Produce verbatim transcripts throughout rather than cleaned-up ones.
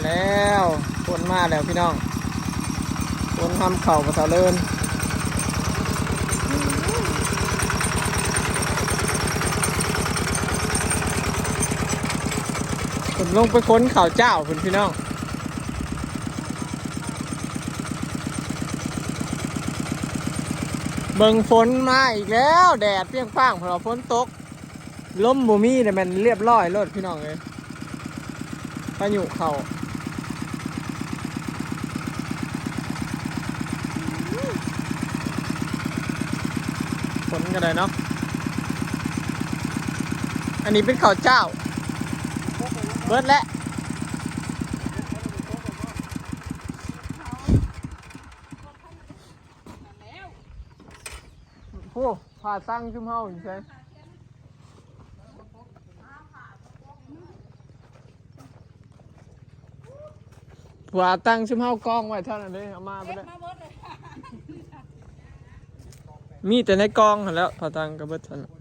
แล้ว คนมาแล้วพี่น้อง คนทำเข่าภาษาเลิน ผมลงไปค้นเข่าเจ้าคุณพี่น้อง เบิ่งฝนมาอีกแล้ว แดดเปรี้ยงป้าง เพราะว่าฝนตก ลมบ่มีเนี่ยมันเรียบร้อยโลดพี่น้องเอ้ย พายุเข้า ฝนก็ได้เนาะ อันนี้เป็นข้าวเจ้า เบิดแล้ว โอ้ ผ่าตั้งชุมเฮาอยู่ใช่ ว่าตั้งซุมเฮากองไว้เท่านั้นเลย เอามาไปแล้ว มาเบิดเลย มีแต่ในกองหั้นแหล้ว พอตั้งก็เบิดเท่านั้น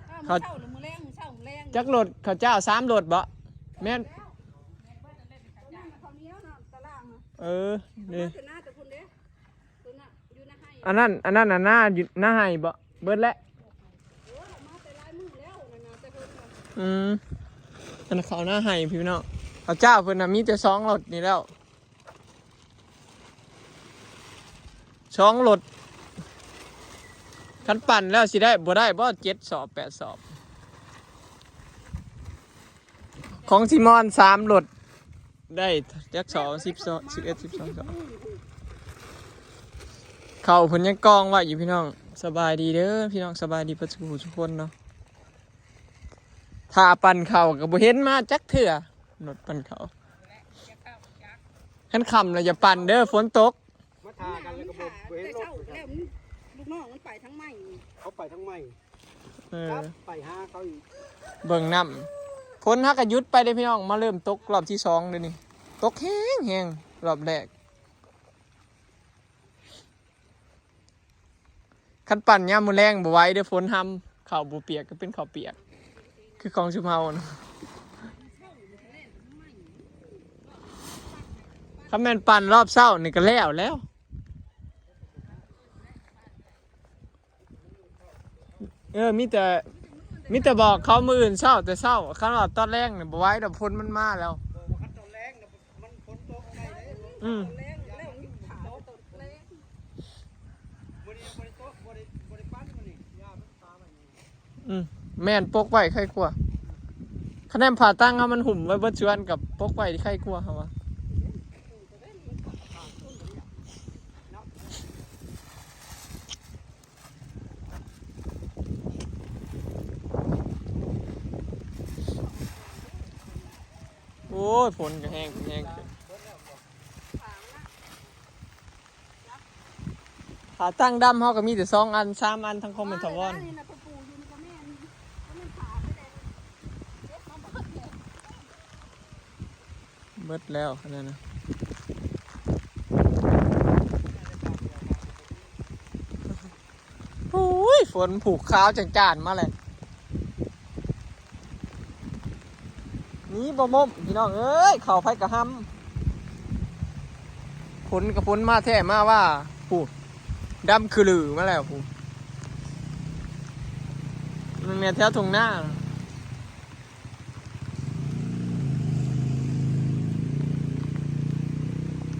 อ้าว เขา มื้อเช้าหรือมื้อแลง มื้อเช้ามื้อแลง จักรถเขาเจ้าสามรถบ่ แม่น ข้าวเหนียวน่ะ ตะล่างน่ะ เออ เอา นี่ มาแต่หน้าแต่พุ่นเด้ อันนั้น อันนั้นน่ะหน้าอยู่ หน้าไห้บ่ เบิดแล้ว อืม อันนั้นเขาหน้าไห้พี่น้อง เขาเจ้าเพิ่นน่ะมีแต่สองรถนี่แล้ว สองรถ คันปั่นแล้วสิได้ บ่ได้บ่ เจ็ดสอบ แปดสอบ ของซิมอนสามรถ ได้จักสอง สิบสอง สิบเอ็ด สิบสอง สอง เขาเพิ่นยังกองไว้อยู่พี่น้อง สบายดีเด้อพี่น้อง สบายดีเพิ่นสุขทุกคนเนาะ ถ้าปั่นเขาก็บ่เห็นมาจักเทื่อ รถปั่นเขา คันค่ำแล้วอย่าปั่นเด้อ ฝนตก มาทากันแล้วก็บ่ บ่เห็นรถ แต่เช้าแล้วมัน ลูกน้องมันไปทางใหม่ เขาไปทางใหม่ เออ ครับ ไปหาเขาอีก เบิ่งน้ำ ฝนหากะหยุดไปเด้พี่น้อง มาเริ่มตกรอบที่สองเด้อนี่ ตกแฮงแฮง รอบแรก คันปั่นยามมื้อแลงบ่ไหวเด้อ ฝนหำ ข้าวบ่เปียกก็เป็นข้าวเปียก คือของซุมเฮานะ คันแม่นปั่นรอบเช้านี่ก็แล้วแล้ว เออ มีแต่ มีแต่บอกเขามื้ออื่นเช้าแต่เช้า คันว่าตอนแลงนี่บ่ไหวดอก ฝนมันมาแล้ว บอกว่าคันตอนแลงน่ะมันฝนตกไงเด้ อืม ตอนแลงแล้วมันขาวตอนแลง มื้อนี้บ่ได้ตก บ่ได้ บ่ได้ปั่นมื้อนี้ ย่ามันตาไว้นี่ อืม แม่นปกไว้ไคกลัว คะแนนผ่าตั้งเฮามันหุ้มไว้เบิดชวนกับปกไว้ที่ไคกลัวเฮาว่า โอ้ย ฝนก็แฮง แฮงขึ้น ขาตั้งดำเฮาก็มีแต่สองอัน สามอัน ทั้งของแม่นถาวร เบิดแล้วขนาดนั้นนะ โอ้ย ฝนผูกขาวจานๆมาเลย นี่บ่มมพี่น้องเอ้ย เข้าไผกะหำ ฝนกะฝนมาแท้มาว่า ผู้ ดำคือลือมาแล้วผู้ มันแม่นแถวทุ่งนา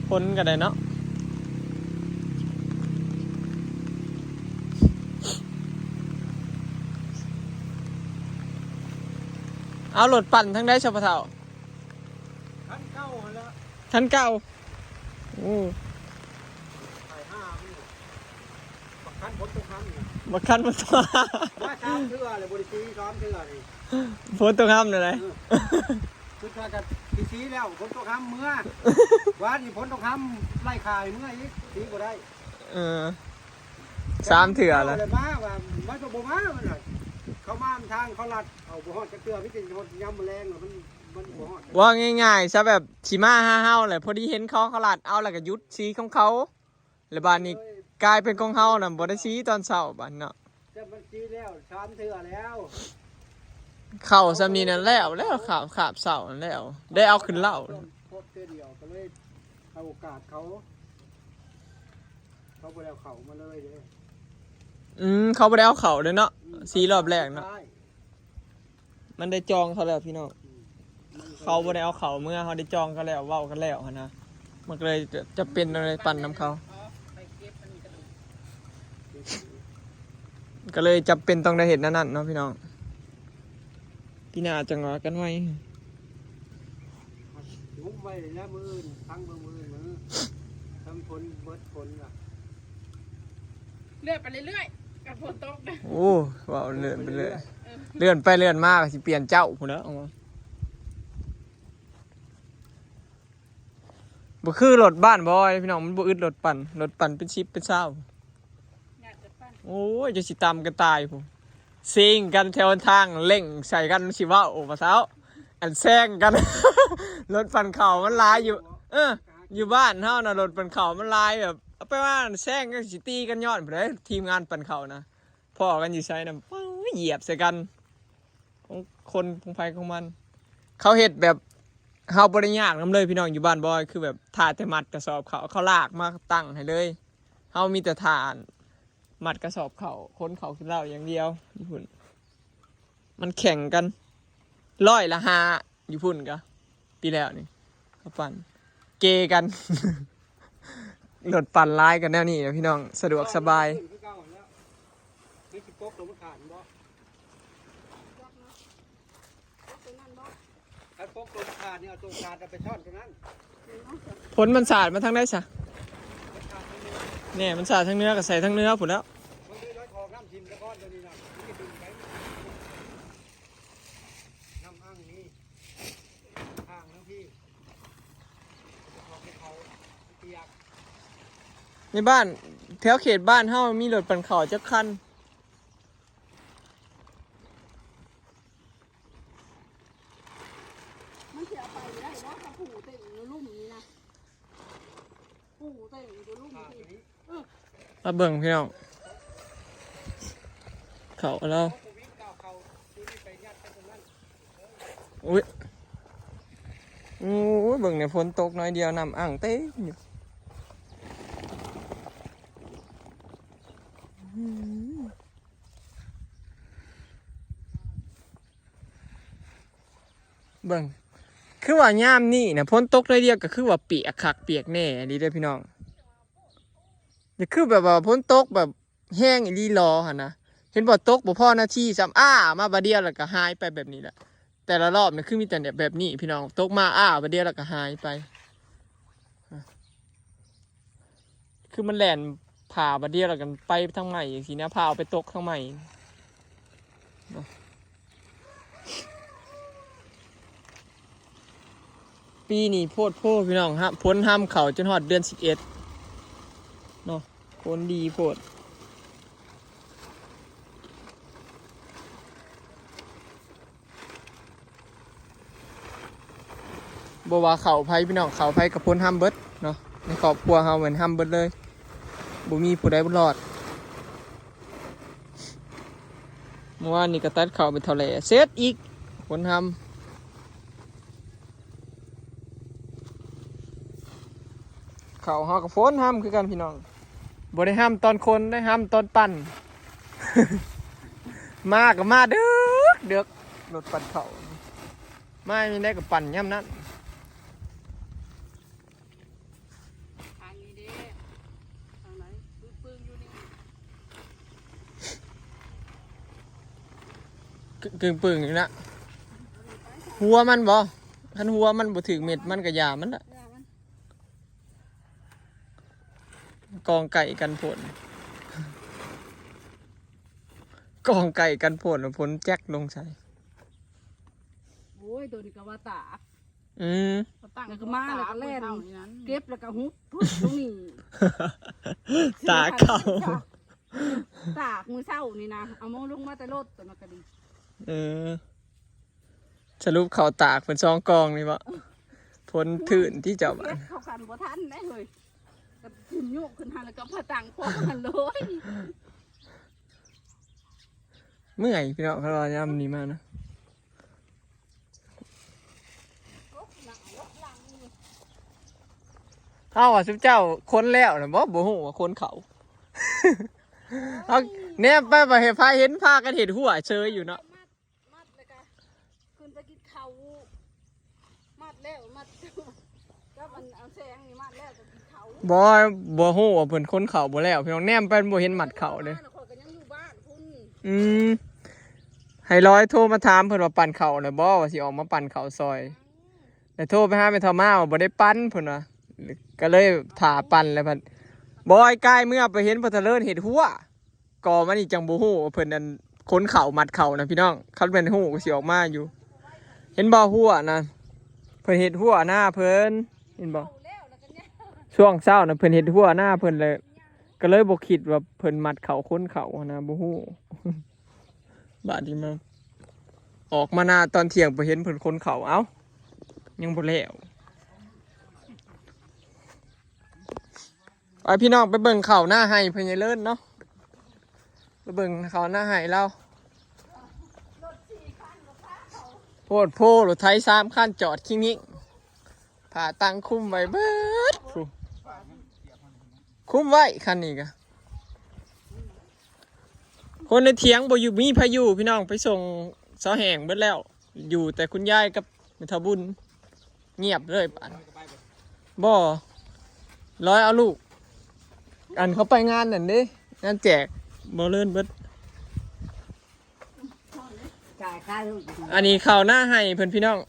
คนก็ได้เนาะ เอารถปั่นทางใดซะพ่อเฒ่า คันเก่าหั่นละ คันเก่า โอ้ ไปห้ามันอยู่ บักคันฝนตกห้ำนี่ บักคันมันตัว มาสามเทื่อเลย บ่ได้ตีสามเทื่อนี่ ฝนตกห้ำเลยนะ เออ คือถ้าจะตีสีแล้ว ฝนตกห้ำเมื่อ วานนี่ฝนตกห้ำไล่ขายเมื่ออีก ตีบ่ได้ เออ สามเทื่อแล้ว เออ มาว่า มันก็บ่มา มันน่ะ เขามาทางเขาลัด เอาบ่ฮอดจักเทื่อ มีแต่ฮอดยามมื้อแลงแล้วมัน มันบ่ฮอด ว่าง่ายๆซะ แบบสิมาหาเฮาแหละ พอดีเห็นเขาเขาลัดเอาแล้วก็หยุดสีของเขา แล้วบาดนี้กลายเป็นของเฮาน่ะ บ่ได้สีตอนเช้าบาดเนาะ แต่มันสีแล้วสามเทื่อแล้ว เข้าซำนี้นั่นแล้ว แล้วขาบ ขาบเสานั่นแล้ว ได้เอาขึ้นเล่า พบเทื่อเดียวก็เลยเอาโอกาสเขา เขาบ่ได้เอาเข้ามาเลยเด้ อืม เขาบ่ได้เอาเข้าเลยเนาะ อืม สี่รอบแรกเนาะ ใช่ มันได้จองเขาแล้วพี่น้อง อืม เขาบ่ได้เอาเข้าเมือ เขาได้จองเขาแล้ว เว้ากันแล้วหั้นนะ มันก็เลยจะ จะเป็นอะไรปั่นนำเขา ก็เลยจำเป็นต้องได้เฮ็ดแนวนั้นเนาะพี่น้อง ปีหน้าจั่งว่ากันใหม่ งุ้มไว้แล้วมื้ออื่น ทั้งเบิ่งมื้ออื่นมื้อ ทำฝนเบิดฝนล่ะ เลื่อนไปเรื่อยๆ กับฝนตกนะ โอ้ เว้าเลื่อนไปเรื่อย เออ เลื่อนไปเลื่อนมาก็สิเปลี่ยนเจ้าพู้นแหล้ว บ่คือรถบ้านบอยพี่น้อง มันบ่อึดรถปั่น รถปั่นเป็นสิบเป็นซาว อยากจะปั่น โอ้ย จะสิตำกันตายพู้น ซิ่งกันแถวทาง เร่งใส่กันสิเว้า โอ้ ว่าเซา อันแซงกัน รถปั่นข้าวมันหลายอยู่ เออ อยู่บ้านเฮานะ รถปั่นข้าวมันหลายแบบ เอาไปว่าอันแซงกันสิตีกันย้อนพู้นเด้ ทีมงานปั่นข้าวนะ พ้อกันอยู่ไสนะ ป๊าด เหยียบใส่กัน ของคนของไผของมัน เขาเฮ็ดแบบ เฮาบ่ได้ยากนำเลยพี่น้อง อยู่บ้านบอยคือแบบถ่าแต่มัดกระสอบข้าว เขาลากมาตั้งให้เลย เฮามีแต่ถ่ามัดกระสอบข้าว ขนข้าวขึ้นเล้าอย่างเดียว อยู่พุ้น มันแข่งกัน ร้อยละห้า อยู่พุ้นกะ ปีแล้วนี่ เขาปั่น เกกัน รถปั่นหลายกันแนวนี้นะพี่น้อง สะดวกสบาย คือเก่าแล้ว คือสิปกลงมันขาดบ่ ตัวนั้นบ่ ถ้าปกลงขาดนี่เอาตัวขาดเอาไปซ่อนตัวนั้น ฝนมันสาดมาทางใดซะ มันขาดตรงนี้ แหน่ มันสาดทางเหนือก็ใส่ทางเหนือพู้นแหล้ว มันมีร้อยคอกน้ำทิ่มตะกอนตัวนี้นะ มันจะดึงไป น้ำอั้งนี่ ทางทั้งพี่ จะขอให้เขาเปียก ในบ้าน แถวเขตบ้านเฮามีรถปั่นข้าวจักคัน มันสิเอาไปได้บ่ ถ้าผูเต็มลุ่มนี้นะ ผูเต็มลุ่มนี้ มาเบิ่งพี่น้อง เขาแล้ว อุ้ย โอ้ย เบิ่งเนี่ย ฝนตกน้อยเดียว น้ำอั้งเต็มอยู่ อืม เบิ่ง คือว่ายามนี้นะ ฝนตกน้อยเดียวก็คือว่าเปียกคักเปียกแน่ดีเด้อพี่น้อง นี่คือแบบว่าฝนตกแบบแฮงอีหลีหลอหั่นนะ เห็นบ่ ตกบ่พอนาทีซ้ำ อ้า มาบาดเดียวแล้วก็หายไปแบบนี้แหละ แต่ละรอบนี่คือมีแต่แบบนี้พี่น้อง ตกมา อ้า บาดเดียวแล้วก็หายไป คือมันแล่นผ่าบาดเดียวแล้วกันไปทางใหม่จังซี้นะ พาเอาไปตกทางใหม่ ปีนี้โพดโพพี่น้องฮะ ฝนห้ำเข้าจนฮอดเดือนสิบเอ็ดเนาะ ฝนดีโพด บ่ว่าเข้าไผพี่น้อง เข้าไผก็ฝนห้ำเบิดเนาะ ในครอบครัวเฮาแม่นห้ำเบิดเลย บ่มีผู้ใดบ่รอด เมื่อวานนี้ก็ตัดเข้าไปเท่าแหล่ เสร็จอีก ฝนห้ำ เข้าเฮาก็ฝนห้ำคือกันพี่น้อง บ่ได้ห้ำตอนคน ได้ห้ำตอนปั่น มาก็มาดึกดึก รถปั่นเข้า มายังได้ก็ปั่นยามนั้น ทางนี้เด้ ทางไหน ปึ้งๆอยู่นี่ กึ่งปึ่งอยู่นะ หัวมันบ่ คันหัวมันบ่ถืกเม็ดมันก็อย่ามันละ กองไก่กันฝน กองไก่กันฝน ฝนแจ็คลงใส่ โอ้ย ตัวนี้ก็ว่าตาก อืม ก็ตั้ง แล้วก็มาแล้วก็แล่น เก็บแล้วก็หุบพุดตรงนี้ ตากเข้า ตากมื้อเช้านี่นะ เอามาลงมาแต่รถตัวนั้นก็ดี เออ สรุปเข้าตากเป็นสองกองนี่บ่ ฝนทื่นที่เจ้าบ้าน เก็บเข้ากันบ่ทันได้เฮ้ย ก็ถิ่มโยกขึ้นหันแล้วก็มาตั้งพร้อมกันเลย เมื่อยพี่น้อง คันว่ายามนี้มานะ เฮาว่าซุมเจ้าขนแล้วน่ะบ่ บ่ฮู้ว่าขนเขา เอาแนมไปบ่เห็น พาเห็นพากันเฮ็ดหัวเชยอยู่เนาะ มัด มัดแล้วก็ขึ้นไปกินเขา มัดแล้ว มัด กับอัน เอาแสงนี่มัดแล้วก็กินเขา บ่ บ่ฮู้ว่าเพิ่นขนเขาบ่แล้ว พี่น้อง แนมไปบ่เห็นมัดเขาเลย ข้อยก็ยังอยู่บ้านพุ้น อืม ให้ร้อยโทรมาถามเพิ่นว่าปั่นเขาแล้วบ่ ว่าสิออกมาปั่นเขาซอย แล้วโทรไปหาแม่เฒ่ามาว่าบ่ได้ปั่นเพิ่นว่า ก็เลยถ่าปั่นแล้วพัด บ่ อ้ายกายเมื่อไปเห็นพ่อเฒ่าเลิศเฮ็ดหัว ก่อมานี่จังบ่ฮู้ว่าเพิ่นอันขนเขามัดเขานะพี่น้อง คันแม่นฮู้ก็สิออกมาอยู่ เห็นบ่หัวนะ เพิ่นเฮ็ดหัวหน้าเพิ่น เห็นบ่ ช่วงเช้านะเพิ่นเฮ็ดหัวหน้าเพิ่นเลย ก็เลยบ่คิดว่าเพิ่นมัดเขาขนเขานะ บ่ฮู้ บาดนี้มา ออกมาหน้าตอนเที่ยงไปเห็นเพิ่นขนเขา เอ้า ยังบ่แล้ว ไปพี่น้องไปเบิ่งเขาหน้าไฮ่เพิ่นยายเลิศเนาะ ไปเบิ่งเขาหน้าไฮ่เรา โพดโพ รถไถสามคันจอดคิงนิง ผ่าตังคุมไว้เบิด ผู้ คุมไว้คันนี้กะ คนในเถียงบ่อยู่มีพายุพี่น้องไปส่งเสาแห้งเบิดแล้ว อยู่แต่คุณยายกับแม่เฒ่าบุญ เงียบเลยปาน บ่ ร้อยเอาลูก อันเขาไปงานนั่นเด้ งานแจก บ่เลินเบิด จ่ายค่าลูก อันนี้เขาหน้าไฮ่เพิ่นพี่น้อง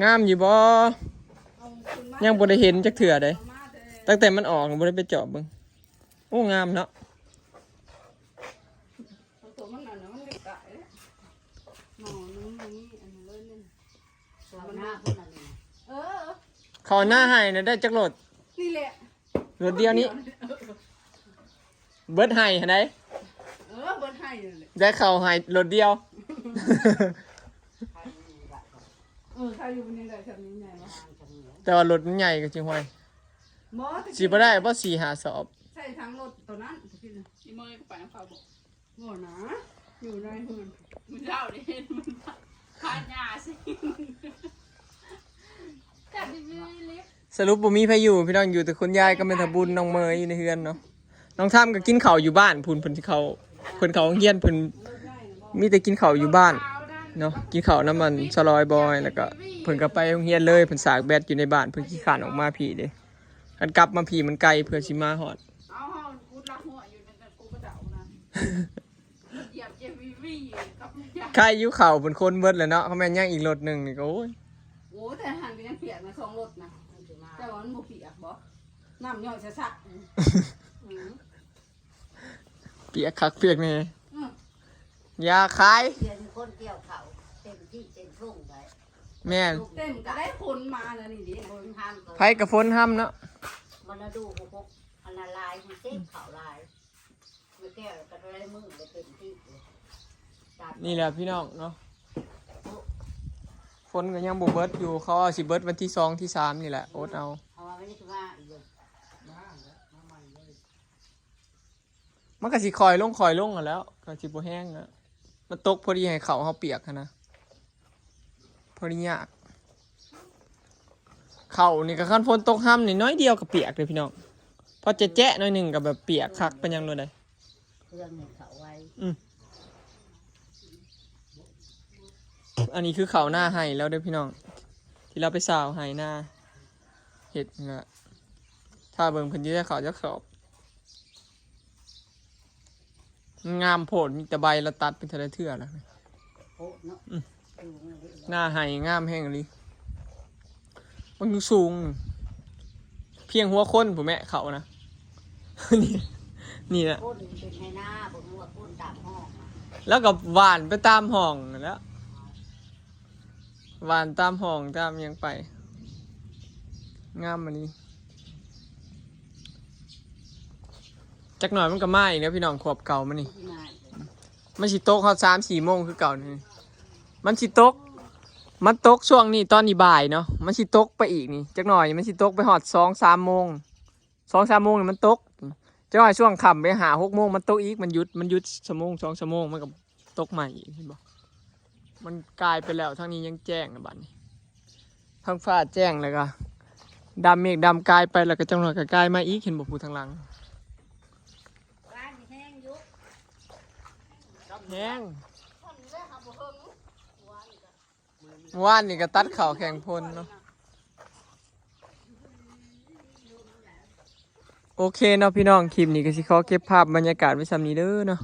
งามอยู่บ่ ยังบ่ได้เห็นจักเทื่อเด้ ตั้งแต่มันออกบ่ได้ไปจอบเบิ่ง โอ้ งามเนาะ ตัวมันนั่นน่ะมันเล็กอะเอ๊ะหมอนึงมันมีอันนี้เลยนี่ เขาหน้าคนนั้นเอง เออ เขาหน้าไฮ่นะได้จักรถ นี่แหละ รถเดียวนี้ เบิดไฮ่หั้นใด เออ เบิดไฮ่นั่นแหละ ได้เขาไฮ่รถเดียว เออ ใครอยู่บนนี้ได้แบบนี้ไงวะ แต่ว่ารถมันใหญ่ก็จริงห้วย บ่ สิบ่ได้บ่สี่ห้าสอบ ใส่ทั้งรถตัวนั้น อีโมยก็ไปนำเขาบ่ บ่นะ อยู่ในเฮือน มื้อเช้านี่เห็นมันพาหญ้าสิ จับดีๆเลย สรุปบ่มีไผอยู่พี่น้อง อยู่แต่คุณยายกับแม่เฒ่าบุญ น้องเมยอยู่ในเฮือนเนาะ น้องทามก็กินข้าวอยู่บ้านพู้น เพิ่นสิเข้า เพิ่นเข้าโรงเรียน เพิ่นมีแต่กินข้าวอยู่บ้านเนาะ กินข้าวนำมันสลอยบอย แล้วก็เพิ่นก็ไปโรงเรียนเลย เพิ่นสากแบตอยู่ในบ้าน เพิ่นขี้คร้านออกมาพี้เด้ คันกลับมาพี้มันไกล เพิ่นสิมาฮอด เอาเฮาขุดลักหัวอยู่นั่นน่ะ กูก็เดานะ เหยียบเจวีวีกับลูกยาง ใครอยู่เขาเป็นคนเบิดเลยเนาะ เขาแม่นยังอีกรถหนึ่งนี่ก็โอ้ย โอ้ แต่หันไปยังเปียกนะ สองรถนะ แต่ว่ามันบ่เปียกบ่ น้ำย่อยซะๆ อืม เปียกคักเปียกแน่ อืม อย่าขาย เสียงคนเกี่ยวเขาเต็มที่เต็มทุ่งไป แม่น เต็มก็ได้คนมาแล้วนี่ดิ คนทำก็ ไผกับฝนห้ำเนาะ มันดูหกอันละลาย มันเต็มเขาลาย มาแก้วก็ได้มือก็เต็มที่เลย นี่แหละพี่น้องเนาะ ฝนก็ยังบ่เบิดอยู่ เขาว่าสิเบิดวันที่สองที่สามนี่แหละ อดเอา เพราะว่าไม่ได้ว่าอีกเลย มันก็สิคอยลงคอยลงกันแหล้ว ก็สิบ่แห้งนะ มันตกพอดีให้เขาเฮาเปียกหั้นนะ พอดียาก เขานี่ก็คันฝนตกห้ำนี่น้อยเดียวก็เปียกเลยพี่น้อง พอแจ๊ะๆหน่อยหนึ่งก็แบบเปียกคักเป็นยังไงเลย เครื่องหนึ่งเขาไว้ อืม อันนี้คือเขาหน้าไฮ่แล้วเด้อพี่น้อง ที่เราไปซาวไฮ่หน้า เห็ดนี่ละ ถ้าเบิ่งเพิ่นสิได้เขาจักสอบ งามโพด มีแต่ใบละตัดเป็นเทื่อละเทื่อละ โอ้เนาะ อืม ดูมันเละ หน้าไฮ่งามแฮงอีหลี มันสูง เพียงหัวคนผู้แม่เขานะ นี่ นี่แหละ คนเป็นไฮนาบอกว่าคนตามห้องอะ แล้วก็หว่านไปตามห้องนั่นแหล้ว หว่านตามห้องตามหยังไป งามอันนี้ จักหน่อยมันก็มาอีกแล้วพี่น้อง ขวบเก่ามันนี่ ที่มาอีกแล้ว มันสิตกฮอดสามสี่โมงคือเก่านี่ มันสิตก มันตกช่วงนี้ตอนนี้บ่ายเนาะ มันสิตกไปอีกนี่ จักหน่อยมันสิตกไปฮอดสองสามโมง สองสามโมงนี่มันตก จักหน่อยช่วงค่ำไปห้าหกโมงมันตกอีก มันหยุด มันหยุดชั่วโมงสองชั่วโมงมันก็ตกใหม่อีก เห็นบ่ มันกลายไปแล้ว ทางนี้ยังแจ้งนะบัดนี้ ทางฟ้าแจ้งแล้วก็ ดำเมฆดำกายไปแล้วก็จังหน่อยก็กายมาอีก เห็นบ่ ผู้ทางหลัง ว่าสิแห้งอยู่ แห้ง ทำนี้ได้ค่ะบ่เฮิง เมื่อวานนี่ก็ตัดข้าวแข่งพลเนาะ โอเคเนาะพี่น้อง คลิปนี้ก็สิขอเก็บภาพบรรยากาศไว้ส่ำนี้เด้อเนาะ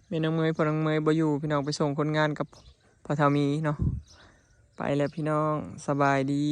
แม่น้องเมย พ่อน้องเมยบ่อยู่ พี่น้องไปส่งคนงานกับพ่อเฒ่ามีเนาะ ไปแล้วพี่น้อง สบายดี